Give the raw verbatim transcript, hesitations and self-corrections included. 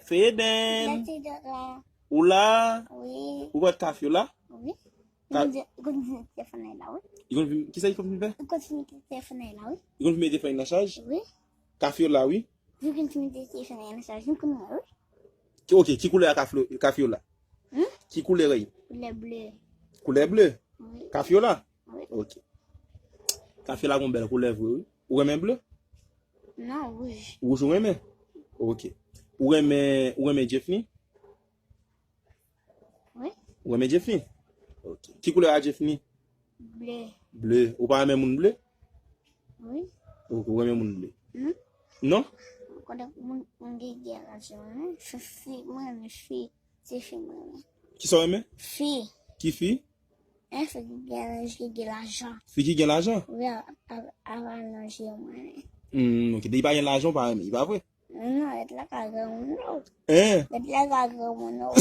Feden. Ou la? Wi. Ou konn Kafyola? Wi. Li konn vin telefòn la, wi. Li konn vin, kisa li konn vin fè? Li konn vin telefòn la, wi. Li konn vin mete telefòn nan chaj? Wi. Kafyola, wi. Li konn vin mete telefòn nan chaj, li konn mwen, wi. Ok, ki koulè a Kafyola? Hmm? Ki koulè li? Koulè ble. Koulè ble? Wi. Kafyola? Wi. Ok. Kafyola gon bèl koulè vre, wi. Ou renmen ble? Non, wouj. Wouj ou renmen? Ok. Ou renmen, ou renmen Jeffny? Wi. Ou renmen Jeffny? Ok. Ki koulè a Jeffny? Ble. Ble. Ou pa renmen moun ble? Wi. Ok, ou renmen moun ble? Non. Non? Kote moun, moun ki gen lajan, wi. Fi, fi, mwen renmen fi. Se fi mwen renmen. Kisa w renmen? Fi. Ki fi? Fi ki gen, ki gen lajan. Fi ki gen lajan? Wi, a, a, a, lajan mwen renmen. Hmm, ok. Depi pa gen lajan, ou pa renmen, e pa vre? Non, lòt la ka granmoun, non. Hein? Lòt la ka granmoun, non.